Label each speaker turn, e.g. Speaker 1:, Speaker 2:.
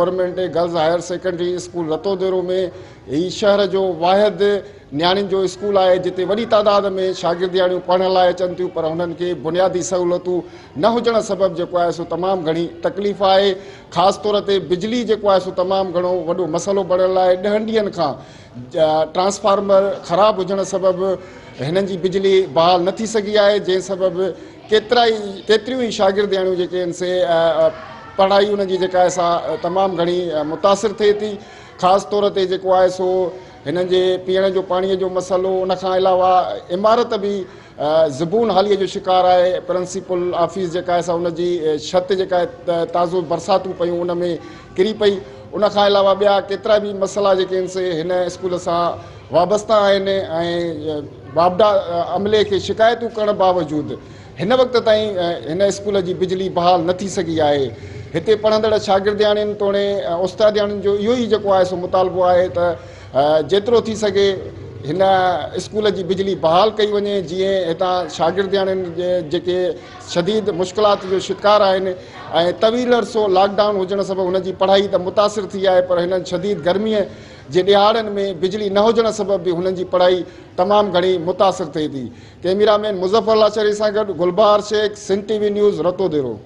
Speaker 1: Government girls higher secondary school Ratodero ۾ هي شهر جو واحد نياڻين جو اسڪول آهي جتي وڏي تعداد ۾ شاگردياڻيون پڙهڻ لاء اچن ٿيون پر هنن کي بنيادي سهولتون نه هجڻ سبب جيڪو آهي سو تمام گهڻي تڪليف آهي. خاص طور تي بجلي جيڪو آهي سو تمام گهڻو وڏو مسئلو بڻيل آهي. ڏهن ڏينهن کان ٽرانسفارمر خراب هجڻ سبب هنن جي بجلي بحال نه ٿي سگهي آهي جنهن سبب ڪيترائي ڪيتريون ئي شاگردياڻيون جيڪي آهن سي پڙهائي انهن جي جيڪا آهي سا تمام گهڻي متاثر ٿئي ٿي. خاص طور تي جيڪو آهي سو هنن جي پيئڻ جو پاڻي جو مسئلو ان کان علاوه عمارت به زبون حالي جو شڪار آهي. پرنسپل آفيس جيڪا آهي سا ان جي ڇت جيڪا آهي تازو برساتون پيون ان ۾ ڪري پئي. ان کان علاوه ٻيا ڪيترا به مسئلا جيڪي آهن سي هن اسڪول سان وابسته آهن ۽ واپڊا عملي کي شڪايتون ڪرڻ باوجود هن وقت تائين هن اسڪول جي بجلي بحال نه ٿي سگهي آهي. هتي پڙهندڙ شاگردياڻين توڻي استادياڻين جو اهو ئي جيڪو آهي سو مطالبو آهي ته جيترو ٿي سگهي هن اسڪول جي بجلي بحال ڪئي وڃي جيئن هتان شاگردياڻين جيڪي شديد مشڪلات جو شڪار آهن ۽ طويل عرصو لاڪ ڊائون هجڻ سبب هن جي پڙهائي ته متاثر ٿي آهي پر هنن شديد گرمي جي ڏهاڙن ۾ بجلي نه هجڻ سبب به هنن جي پڙهائي تمام گهڻي متاثر ٿئي ٿي. ڪئميرا مين مظفر لاشاري سان گڏ Gulbahar Shaikh, Sindh T V news, Ratodero.